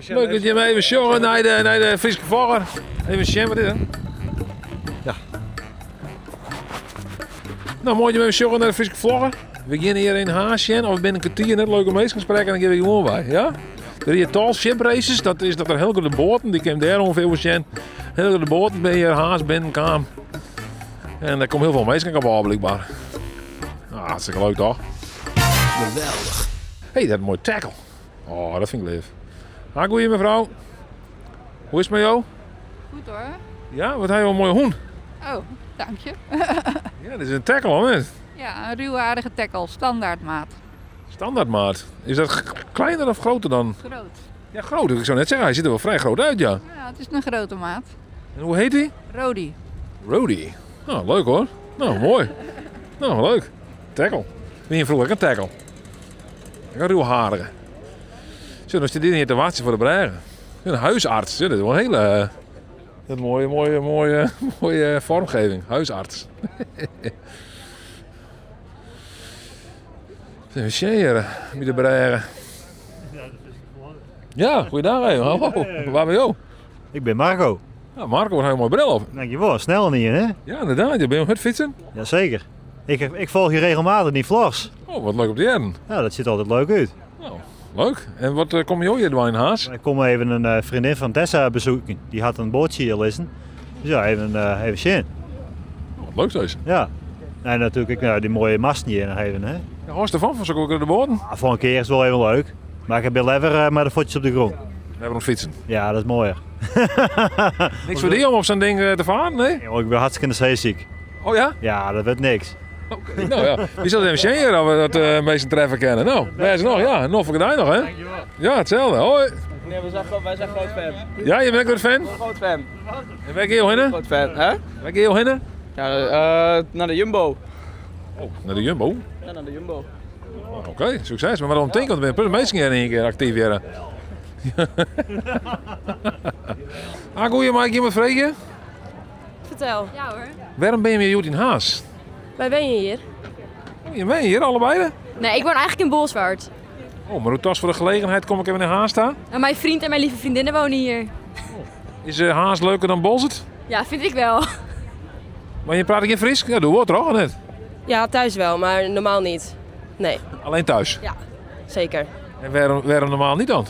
Leuk dat jimme even sjogge nei de, nei de Fryske flogger. Even sjen, wat is dat? Ja. Nou, moai dat jimme even sjogge nei de Fryske flogger. We gean hjir yn Harns sjen of binnen in kertier net leuke minsken sprekke, dan gean we gewoan wei. Ja? Der is tall ship races, dat is dat der hiel grutte boaten, dy kin dêr ûngefear oer sjen. Hiel grutte boaten binne hjir Harns binnenkaam. En der komme hiel folle minsken op ôf blykber. Nou, hartstikke leuk toch? Geweldich. Hey, dat is in moai teckel. Oh, dat fyn ik leaf. Ha, goeie mefrou. Hoe is it mei jo? Goed hoor. Ja, wat ha jo in moaie hûn. Oh, dank je. Ja, dit is in teckel, hoor. net? Ja, een ruwharige teckel, standaardmaat. Standaardmaat. Is dat kleiner of groter dan? Groot. Ja, groot. Ik zou net zeggen, hij ziet er wel vrij groot uit, ja. Ja, het is een grote maat. En hoe heet hij? Rody. Rody. Nou, leuk hoor. Nou, mooi. Nou, leuk. Teckel. Wie je vroeger ook een teckel? Een ruwharige. Zo, dan zit dit hier te wachten voor de brêge. Een huisarts. Ja, dat is wel een hele eh, dat is mooie, mooie, mooie, mooie vormgeving. Huisarts. Even sjen hjir by de brêge. Ja, goeiedag even. Hallo. Wa binne jo? Ik ben Marco. Ja, Marco, wat ha jo in moaie bril op. Dankjewel, snel niet hè? Ja, inderdaad. Je bent hurd fytsen? Jazeker. Ik, ik volg je regelmatig die vlogs. Oh, wat leuk om te hearren. Ja, dat ziet altijd leuk uit. Nou, leuk. En wat eh, kom je hier doen in Harns? Ik kom even een eh, vriendin van Tessa bezoeken. Die had een bootje hier liggen. Dus ja, even, uh, even zien. Oh, wat leuk deze. Ja. En natuurlijk ik, nou, die mooie masten hier nog even. Hè? Ja, hoor ervan van zo'n de boten? Ah, voor een keer is het wel even leuk. Maar ik heb liever uh, maar de voetjes op de grond. We hebben nog fietsen. Ja, dat is mooier. Niks voor die om op zo'n ding eh, te varen, nee? Nee, ik ben hartstikke zeeziek. Oh ja? Ja, dat werd niks. Oké, nou ja. Wie zal het even zien hier of we dat uh, meeste treffen kennen? Nou, wij zijn nog, ja. Nog voor nog, hè? Ja, hetzelfde. Hoi. Nee, we zijn, wij zijn groot fan. Ja, je bent ook een fan? Groot fan. En waar ga je heen? Groot fan, hè? Waar ga je heen? Ja, uh, naar de Jumbo. Oh, naar de Jumbo? Ja, naar de Jumbo. Oh, Oké, okay, succes. Maar waarom denk ik? Want ben mensen in één keer actief hier. ah, goeie, mag ik iemand vragen? Vertel. Ja hoor. Waarom ben je hier in Harns? Wij wenje hier. Oh, je bent hier, allebei? Nee, ik woon eigenlijk in Bolsward. Oh, maar hoe tas voor de gelegenheid kom ik even in Harns staan? Nou, mijn vriend en mijn lieve vriendinnen wonen hier. Oh. Is uh, Harns leuker dan Bolsward? Ja, vind ik wel. Maar je praat geen Fries? Ja, doe wat toch, net? Ja, thuis wel, maar normaal niet. Nee. Alleen thuis? Ja, zeker. En waarom, waarom normaal niet dan?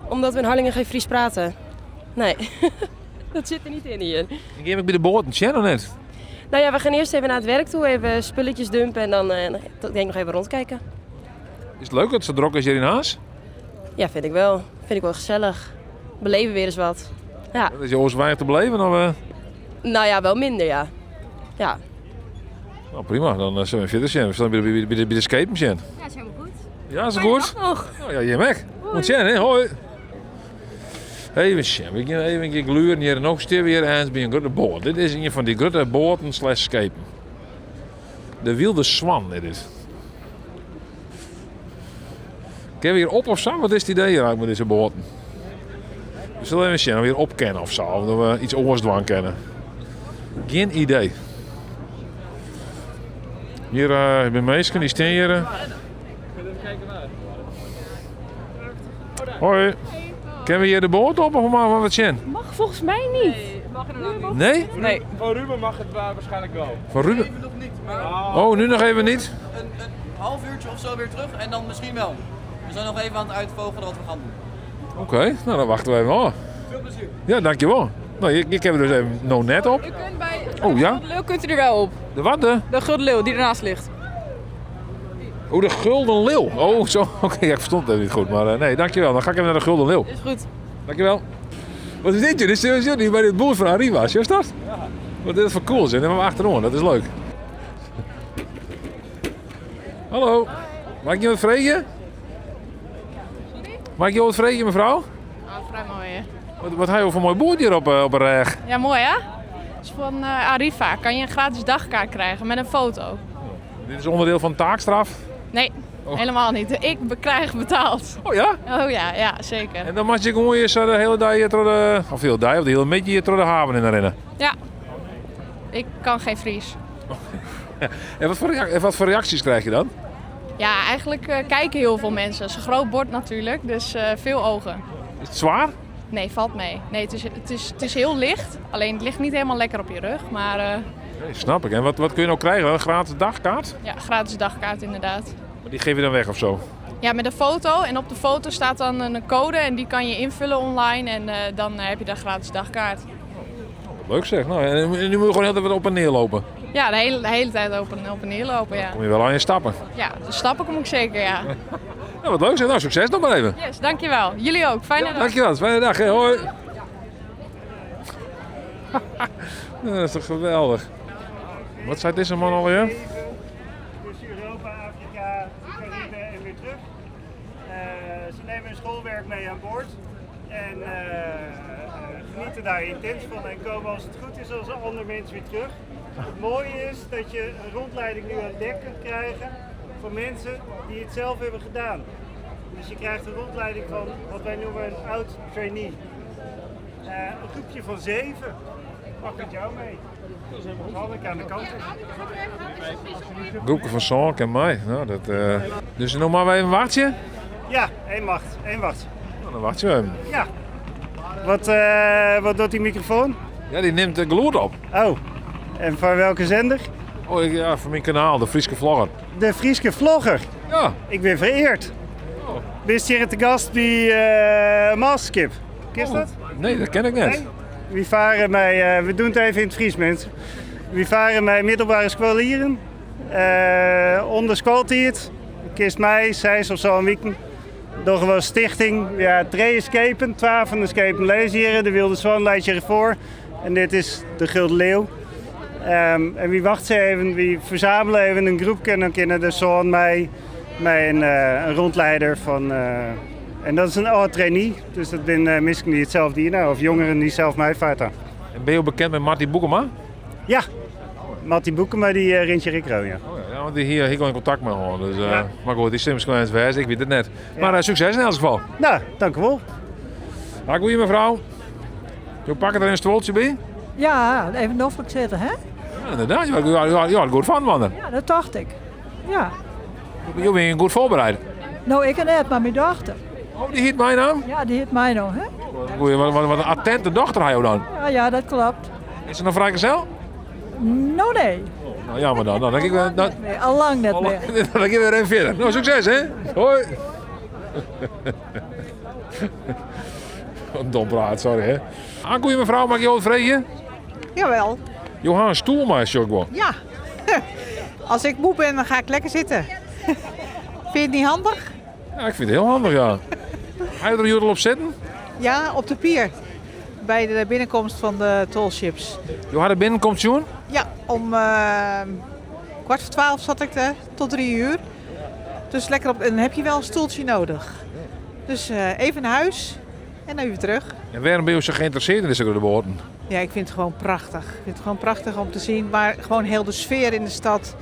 Omdat we in Harlingen geen Fries praten. Nee, dat zit er niet in hier. Ik heb ik bij de boot een channel net. Nou ja, we gaan eerst even naar het werk toe, even spulletjes dumpen en dan uh, denk ik nog even rondkijken. Is het leuk dat het zo druk is hier in Harns? Ja, vind ik wel. Vind ik wel gezellig. Beleven weer eens wat. Ja. Dat is je oors weinig te beleven? Of, uh... Nou ja, wel minder ja. Ja. Nou prima, dan zullen we verder zien. We staan bij de, bij de, bij de skepen zien. Ja, is helemaal goed. Ja, is het goed? nog. Nou ja, je mag. Moet zien, hè? Hoi. Even zien, we gaan even een gluren hier nog stil weer eens bij een grote boot. Dit is een van die grote boten slash schepen. De Wilde Swan, dit is. Kunnen we hier op of zo? Wat is het idee hier eigenlijk met deze boten? We zullen even zien of we hier op kennen of zo. Of dat we iets oors dwang kennen. Geen idee. Hier uh, bij Meesken, die staan hier. Hoi. Kunnen we hier de boot op of maar wat zien? Mag volgens mij niet. Nee, mag inderdaad niet. Nee? Nee. Van Ruben mag het waarschijnlijk wel. Van Ruben? Even nog niet, maar... Oh, nu nog even niet? Een, een half uurtje of zo weer terug en dan misschien wel. We zijn nog even aan het uitvogelen wat we gaan doen. Oké, okay, nou dan wachten we even af. Veel plezier. Ja, dankjewel. Nou, ik, ik heb er dus even no net op. U kunt bij oh, ja? de Gulden Leeuw kunt u er wel op. De wat? De? De Gulden Leeuw die ernaast ligt. Oh, de Gulden Leeuw. Oh, zo. Oké, okay, ja, ik verstond het even niet goed. Maar uh, nee, dankjewel. Dan ga ik even naar de Gulden Leeuw. Is goed. Dankjewel. Wat is dit? Dit is die bij de boer van Arriva. Is dat? Ja. Wat is dat voor cool? Zit we achterom. Dat is leuk. Hallo. Mag ik je wat vragen? Sorry? Mag ik je wat vragen, mevrouw? Ah, vrij mooi, hè? Wat, wat heb je voor mooi boord hier op, op een reg? Ja, mooi hè? Het is van uh, Arriva. Kan je een gratis dagkaart krijgen met een foto. Dit is onderdeel van taakstraf? Nee, oh. helemaal niet. Ik krijg betaald. Oh ja? Oh ja, ja, zeker. En dan mag je gewoon eens de hele dag hier door de, of heel dag, of de hele middag hier door de haven in rennen? Ja. Ik kan geen Fries. En wat voor, en wat voor reacties krijg je dan? Ja, eigenlijk uh, kijken heel veel mensen. Het is een groot bord natuurlijk, dus uh, veel ogen. Is it swier? Nee, falt mee. Nee, het is heel licht. Alleen het ligt niet helemaal lekker op je rug. Maar Nee, snap ik. En wat kun je nou krijgen? Een gratis dagkaart? ja, gratis dagkaart inderdaad. Maar die geef je dan weg of zo? Ja, met een foto. En op de foto staat dan een code en die kan je invullen online. En dan heb je de gratis dagkaart. Wat leuk zeg. Nou, en nu moet je gewoon heel de tijd op en neer lopen. Ja, de hele tijd op en neer lopen, ja. Kom je wel aan je stappen. Ja, de stappen kom ik zeker, ja. Nou, wat leuk zeg. Nou, succes nog maar even. Yes, dankjewel. Jullie ook. Fijne dag. Dankjewel. Fijne dag, hè. Hoi. Nou, dat is toch geweldig. Wat zei deze man alweer? Tussen Europa, Afrika, de Cariben en weer terug. Ze nemen hun schoolwerk mee aan boord en genieten daar intens van en komen als het goed is als een ander mens weer terug. Het mooie is dat je een rondleiding nu aan dek kunt krijgen van mensen die het zelf hebben gedaan. Dus je krijgt een rondleiding van wat wij noemen een oud trainee. Een groepje van 7. Pak het jou mee. Zal ik aan de kant is. Groepje van Sank en mij. Nou, dat. Dus nog maar even wachtje? Ja, één wacht. Één wacht. Nou, dan wacht je even. Ja. Wat doet die microfoon? Ja, die neemt de gloed op. Oh, en van welke zender? Oh, ja, van mijn kanaal, de Frieske Vlogger. De Frieske Vlogger? Ja. Ik ben vereerd. Oh. Bist hier te gast bij Masterskip. Ken je Oh. dat? Nee, dat ken ik net. Nee? We varen met, we doen het even in het Fries, mensen. We varen met middelbare scholieren. Onder schooltijd. Kist mij, zij of zo'n weekend. Door was stichting, ja, 2 schepen, 12 van de schepen lezen hier. De Wilde Zwan leidt je ervoor. En dit is de Gulden Leeuw. En wie wacht ze even, wie verzamelen even een groepje en dan kunnen de zoon mij, mij een rondleider van. En dat is een oude trainee, dus dat zijn mensen die hetzelfde hier nou, of jongeren die zelf mij vaart aan. En ben je ook bekend met Marty Boekema? Ja, Marty Boekema die rint je Rikro, ja. Oh ja, ja, want die hier, hier kon in contact mee hoor. Dus, Ja. Maar goed, die stem is gewoon eens wijs, ik weet het net. Ja. Maar succes in elk geval. Nou, dank u wel. Dag, goeie mevrouw. Je pakt er een stoeltje bij? Ja, even noffelijk zitten, hè? Ja, inderdaad, je had goed van, man. Ja, dat dacht ik. Ja. Je bent goed voorbereid. Nou, ik net, maar mijn dochter. Oh, die heet mijn naam? Ja, die heet mijn naam, hè? Goeie, wat een attente dochter had je dan. Ja, ja, dat klopt. Is ze nog vrijgezel? Nou, nee. Nou, jammer dan. Nou, dan ik weer, dan, Nee, al lang net meer. dan gaan we weer even verder. Nou, succes, hè? Hoi. Wat een dom praat, sorry, hè? Ah, goeie mevrouw, mag ik jou wat vragen? Jawel. Johan, stoel maar, Jogwo. Ja. Als ik moe ben, dan ga ik lekker zitten. Vind je het niet handig? Ja, ik vind het heel handig, ja. Ga je er hier al op zitten? Ja, op de pier. Bij de binnenkomst van de tallships. Johan, de binnenkomst, Joen? Ja, om 11:45 zat ik er, tot 3 uur. Dus lekker op, en dan heb je wel een stoeltje nodig. Dus even naar huis en dan weer terug. En waarom ben je zo geïnteresseerd in deze grote boten? Ja, ik vind het gewoon prachtig. Ik vind het gewoon prachtig om te zien. Maar gewoon heel de sfeer in de stad,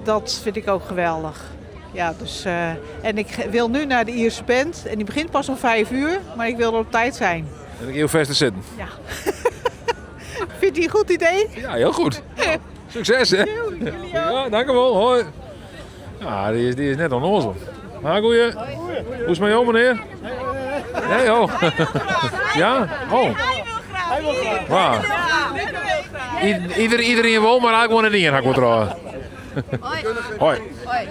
dat vind ik ook geweldig. Ja, dus, en ik wil nu naar de Ierse Band. En die begint pas om 5 uur, maar ik wil er op tijd zijn. En ik heel vast te zitten. Ja. Vind je een goed idee? Ja, heel goed. Succes, hè? Ja, dank u wel. Hoi. Ja, die is net onnozel. Ha, goeie. Hoe is het met jou, meneer? Nee, oh. Ja? Oh. Hij wil graag. Waar? Iedereen wil, maar ik wil niet in, ga ik wel trouwen. Hoi. Hoi. Hoi.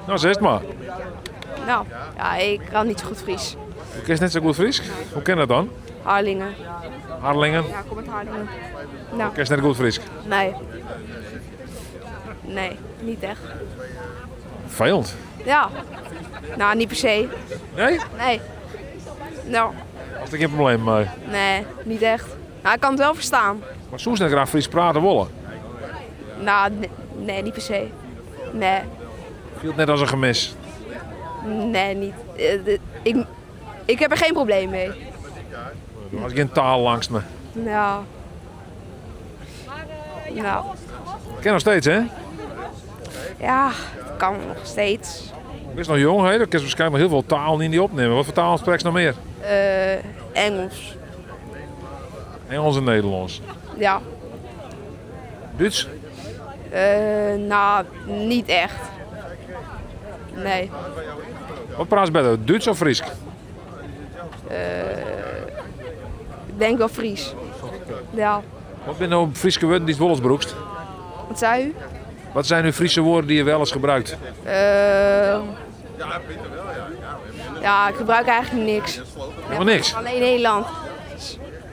Nou, zeg het maar. Nou, ja, ik kan niet zo goed Fries. Ik is net zo goed Fries. Hoe ken dat dan? Harlingen. Harlingen? Ja, ik kom uit Harlingen. Nou. Ik is net goed Fries. Nee. Nee, niet echt. Vijand. Ja. Nou, niet per se. Nee? Nee. Nou, Als ik geen probleem mee. nee, niet echt. Nou, ik kan het wel verstaan. Maar soms net graag Fries praten wollen. Nou, nee, niet per se. Nee. Viel het net als een gemis. Nee, niet. Ik heb er geen probleem mee. Er was geen taal langs me. Nou. Nou. Ik ken nog steeds, hè? Ja, het kan nog steeds. Ik is nog jong, hè? Dan kun je waarschijnlijk nog heel veel taal niet opnemen. Wat voor taal spreekt ze nog meer? Engels. Engels en Nederlands. Ja. Duits? Nou, niet echt. Nee. Wat praat je beter, Duits of Fries? Denk wel Fries. Ja. Wat binne no Fryske wurden dy'tst wolris brûkst? Wat sei u? Wat zijn nu Friese woorden die je wel eens gebruikt? Ja, ik gebruik eigenlijk niks. Helemaal niks? Alleen Nederland.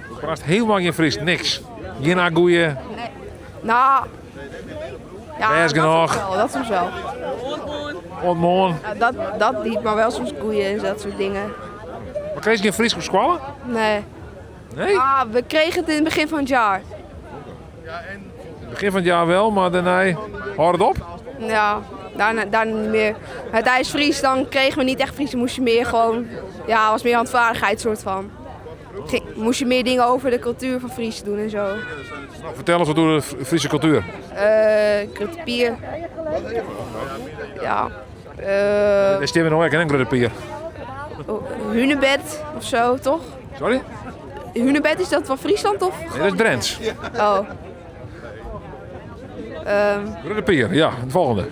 Do praatst hielendal gjin Frysk, niks. Gjin agoeie. Nee. Nou, ja, Bêst dat genôch. soms wel, dat soms wel. Oant moarn. Ja, dat niet, maar wel soms goeie en dat soort dingen. Mar krijst gjin Frysk op skoalle? Nee. Nee? Ah, we kregen het in het begin van het jaar. In het begin van het jaar wel, mar dêrnei hâldt it op? Ja, daarna niet meer. Maar tijdens Fries dan kregen we niet echt Fries, dan moest je meer gewoon, ja, was meer handvaardigheid soort van. Moest je meer dingen over de cultuur van Fries doen en zo. Nou, fertel ris wat oer de Friese kultuer. Grutte Pier. Ja. Dêr steane we no ek, hè, in Grutte Pier. Hunebed of zo, toch? Sorry? Hunebed, is dat van Friesland of? Nee, dat is Drents. Oh. Grutte Pier, ja, het volgende.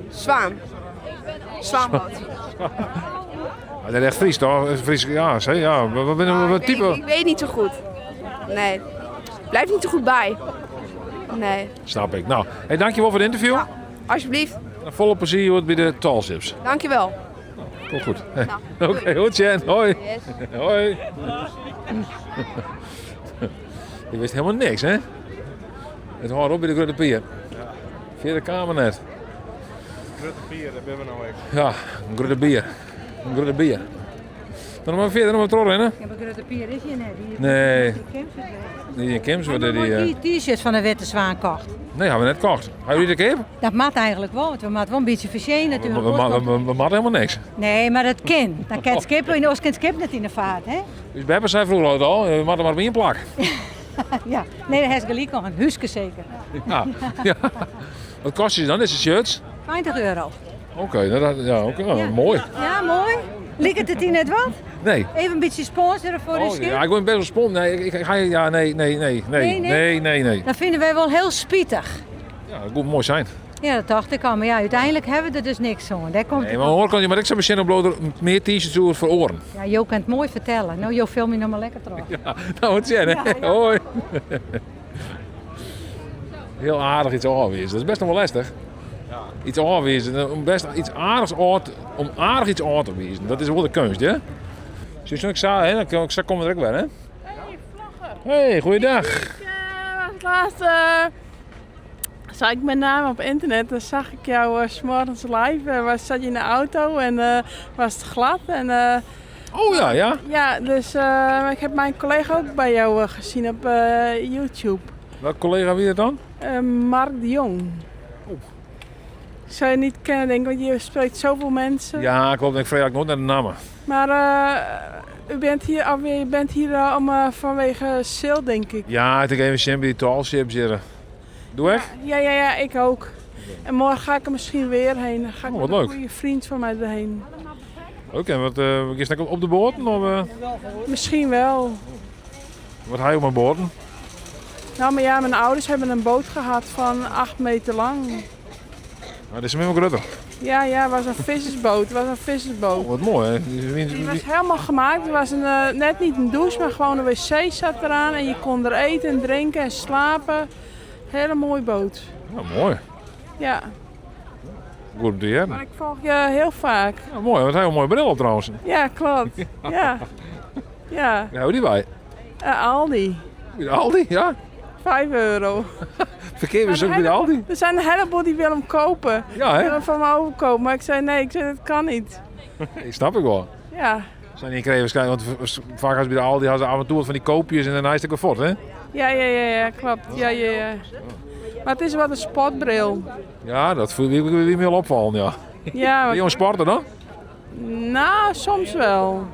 Zwaan. Zwaanbad. Ja, dat is echt Fries, toch? Fries, ja, zeg, ja. Wat type? Ik weet niet zo goed. Nee. Blijf niet zo goed bij. Nee. Snap ik. Nou, hey, dankjewel voor het interview. Ja, alsjeblieft. En volle plezier wordt bij de Tall Ships. Dankjewel. Komt goed. Nou, Oké, goed, Jen. Hoi. Yes. Hoi. Je wist helemaal niks, hè? It hâldt op by de Grutte Pier. Via de kamer net. Grutte Pier, dêr binne we no ek. Ja, in grutte bier. In grutte bier. Dan mar fierder, dan mar trochrinne. Ja, mar Grutte Pier is hjir net. Die is Nee. in Kimswert. Die in Kimswert, die, Die t-shirts fan de Witte Zwaan kocht. Nee, hawwe we net kocht. Hawwe jullie de keap? Dat moat eigentlik wol, want we moatte wol in bytsje fersjen natuerlik. We moatte hielendal niks. Nee, mar dat kin. Dan kin it skip, oars kin it skip net yn de feart, hè? Us beppe sei froeger altyd al, we moatte mar op ien plak. Ja, nee, dêr hast gelyk oan. Húske seker. Ja, ja. Wat kostje se dan, dizze shirts? 20 euro. Oké, nou, dat, ja, oké, nou, moai. Ja, moai. Liket it dy net wat? Nee. Even in bytsje sponsoren foar de Oh, skip. ja, ik ben best wel spon. Nee, ik ga, ja, nee, nee, nee, nee, Nee, nee? nee, nee, nee. Dat fine wy wol hiel spitich. Ja, dat koe moai wêze. Ja, dat tocht ik al. Mar ja, úteinlik hawwe we der dus niks oan. Dêr komt Nee, mar oan oare kant, mar ik soe sjen op der mear t-shirts oer foar oaren. Ja, jo kin it moai fertelle. No, jo filmje noch mar lekker troch. Ja, no, oant sjen, hè. Ja, ja. Hoi. Hiel aardich iets ôfwize. Dat is bêst noch wol lestich. Iets ôfwize, om bêst iets aardichs ôf te, om aardich iets ôf te wizen. Dat is wol de keunst, hè? Sjoch, ik sa, hè, dan sa komme we der ek wer, hè? Hey, goeiedag. Ik was laatst, zag ik mijn naam op internet en zag ik jou 's morgens live. Was, zat je in de auto en was het glad. En, Oh ja, ja. Ja, dus ik heb mijn collega ook bij jou gezien op YouTube. Welke collega wie dat dan? Mark de Jong. Oh. Zou je niet kennen, denk ik, want je spreekt zoveel mensen. Ja, klopt. Ik vraag nooit naar de namen. Maar u bent hier, alweer, je bent hier om, vanwege Sil, denk ik. Ja, ik denk even sjen by dy Tall Ships zitten. Doe ik? Ja, ja, ja, ik ook. En morgen ga ik er misschien weer heen. Dan ga ik Oh, wat met een leuk. goede vriend van mij erheen. Oké, en wat, is het op de boten? Of? Misschien wel. Wat ha je op mijn boten? Nou, maar ja, mijn ouders hebben een boot gehad van 8 meter lang. Maar dat is helemaal grutter. Ja, ja, het was een vissersboot. Het was een vissersboot. Oh, wat mooi, hè? Die was helemaal gemaakt. Het was net niet een douche, maar gewoon een wc zat eraan. En je kon er eten en drinken en slapen. Hele mooie boot. Ja, mooi. Ja. Goed om te horen. Maar ik volg je heel vaak. Ja, mooi, want hij heeft een mooie bril op trouwens. Ja, klopt. Ja. Ja. Ja, hoe die bij? Aldi. Bij de Aldi, ja? 5 euro. Verkeerd was ook bij de Aldi. Er zijn een heleboel die willen hem kopen. Ja, hè? Die willen hem van me overkopen. Maar ik zei nee, ik zei, dat kan niet. Ik snap ik wel. Ja. Zijn niet kreeg waarschijnlijk, want vaak als bij de Aldi hadden ze af en toe wat van die koopjes en dan is het ook voort, hè? Ja, ja, ja, ja, klopt. Ja, ja, ja. Maar het is wat een sportbril. Ja, dat voel ik wie me al opvallen, ja. Ja, maar Ben je een sporter dan? Nou, soms wel.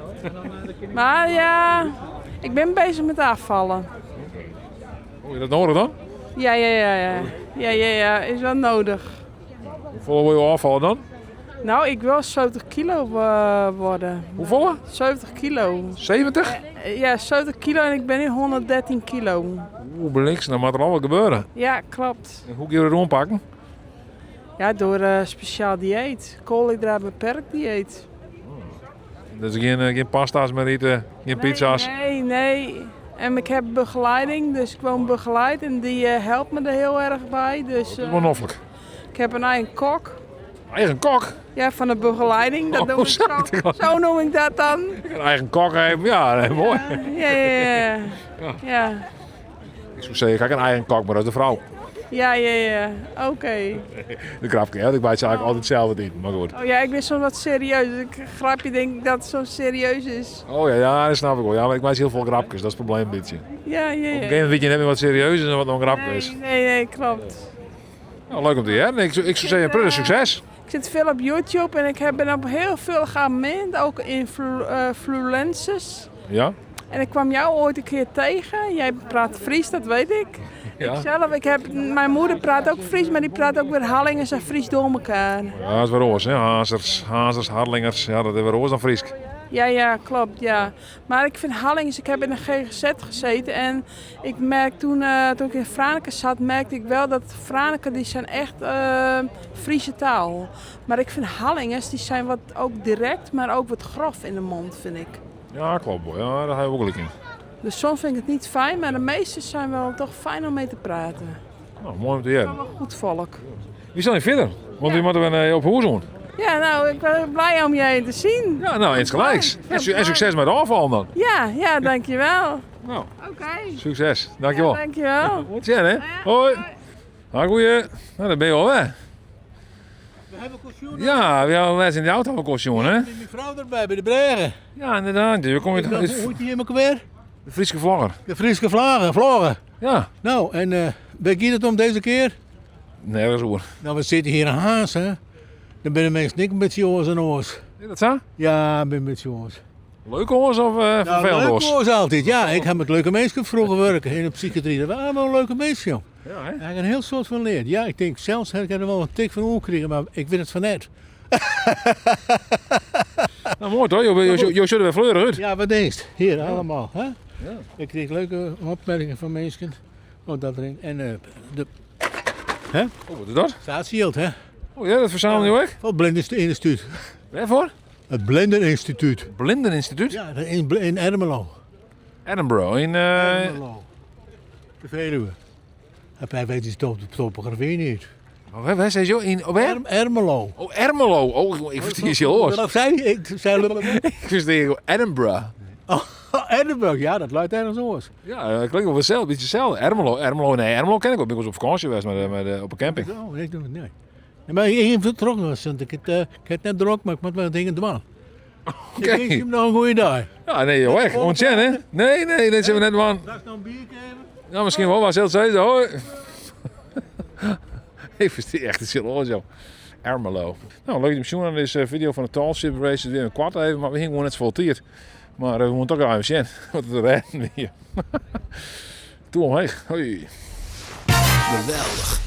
Maar ja, ik ben bezig met afvallen. Hoe is dat nodig dan? Ja, ja, ja, ja. Ja, ja, ja, is wel nodig. Hoeveel wil je afvallen dan? Nou, ik wil 70 kilo worden. Hoeveel? 70 kilo. 70? Ja, 70 kilo en ik ben nu 113 kilo. Oeh, bliksem, dan moet er al wat gebeuren. Ja, klopt. En hoe kun je dat oanpakken? Ja, door speciaal dieet. Koolhydraatbeperkt dieet. Dus gjin, eh, gjin pasta's mear ite, gjin pizza's. Nee, nee. En ik heb begeleiding, dus ik woon begeleid en die eh, helpt me er heel erg bij. Dus, Dat is wel noflik. Ik heb een eigen kok. Eigen kok? Ja, van de begeleiding. Dat Oh, noem ik zo. zo, zo noem ik dat dan. Een eigen kok hebben, ja, nee, mooi. Ja, ja, ja. Ja, Ik zou zeggen, ik heb een eigen kok, maar dat is de vrouw. ja, ja, ja. Oké. De grapje, hè? Ik weet ze eigenlijk altijd hetzelfde eten, maar goed. Oh ja, ik ben soms wat serieus. Dus ik grapje denk ik dat het zo serieus is. Oh ja, ja, dat snap ik wel. Ja, maar ik maak heel veel grapjes, dat is het probleem een beetje. Ja, ja, Op een ja. gegeven moment weet je net meer wat serieus is en wat nog een grapje is. Nee, nee, klopt. Nou, leuk om te horen. Ik, ik zou zeggen, prima succes. Ik zit veel op YouTube en ik ben op heel veel geabonneerd, ook influencers. Ja? En ik kwam jou ooit een keer tegen. Jij praat Fries, dat weet ik. Ja. Ik zelf, ik heb, mijn moeder praat ook Fries, maar die praat ook weer Hallingers en Fries door elkaar. Ja, dat is weer oors, hè? Hazers, hazers, Harlingers. Ja, dat is weer oors dan Friesk. Ja, ja, klopt, ja. Maar ik vind Hallingers, ik heb in de GGZ gezeten en ik merk toen, toen ik in Franeker zat, merkte ik wel dat Franeker, die zijn echt Friese taal. Maar ik vind Hallingers, die zijn wat ook direct, maar ook wat grof in de mond, vind ik. Ja, klopt. hoor. Ja, daar heb ik ook gelijk in. Dus soms vind ik het niet fijn, maar de meeste zijn wel toch fijn om mee te praten. Nou, mooi om te horen. Goed volk. Wie zijn verder? Want die moeten we op hoer doen. Ja, nou, ik ben blij om jij te zien. Ja, nou, eens gelijks. En, en succes met de afval dan. Ja, ja, dankjewel. Nou. Oké. Succes. Dankjewel. Ja, dankjewel. Goed zijn, hè? Hoi. Nou, goeie. Nou, dan ben je al weg. We hebben kostuum. Ja, we hebben les in de auto ook kostuum, hè? Mijn vrouw erbij, bij de Bregen. Ja, inderdaad. Je komt Hoe heet die helemaal weer? De Friese vlogger. De Friese vlaggen, vloggen. Ja. Nou, en waar gaat het om deze keer? Nergens hoor. Nou, we zitten hier in Haas, hè. Dan ben de mensen niet met je oors en oors. Is dat zo? Ja, ik ben met je oors. Leuke oors of Nou, vervelende leuke oors? oors altijd. Ja, ik heb met leuke mensen vroeger werken in de psychiatrie. Dat waren allemaal leuke mensen, joh. Ja, hè? Daar heb ik een heel soort van leerd. Ja, ik denk zelfs heb ik er wel een tik van omgekregen, maar ik weet het van net. Nou, mooi toch? Je zult er weer fleurig uit. Ja, wat deed Hier, allemaal. Hè? Ja. Ik kreeg leuke opmerkingen van mensen. Oh, dat erin. En de... Hè? Oh, wat is dat? Staatsgeld, hè? Oh ja, dat verzamel je ook? Van het Blindeninstituut. Waarvoor? Het Blindeninstituut. Blindeninstituut? Ja, in Ermelo. Edinburgh, in... Ermelo. De Veluwe. En wij weten de topografie niet. Waar, waar zei je? In, waar? Ermelo. Oh, Ermelo. Oh, ik versteer je heel oors. Wat zei je? Ik zei... Ik versteer Edinburgh. Oh, Edinburgh, ja, dat luidt ergens oors. Ja, dat klinkt wel hetzelfde, een beetje hetzelfde. Ermelo, Ermelo, nee, Ermelo ken ik wel. Ik was op vakantie geweest op een camping. Oh, ik doe het niet. Nee, maar ik ben vertrokken, want ik heb, ik heb net druk, maar ik moet wel dingen doen. Oké. Ik wens je nog een goede dag. Ja, nee, joh, echt. Ontzien, hè? Nee, nee, dit zijn we net man. Straks nog een biertje even. Ja, misschien wel. Waar zelfs zei hoi. Ik versteer echt het heel oors, joh. Ermelo. Nou, leuk dat je zien. Deze video van de Tall Ship Race is weer een kwart even, maar we gingen gewoon net zoveel tijd. Maar we moeten toch even zien wat het redden hier. Toe omheen. Hoi. Geweldig.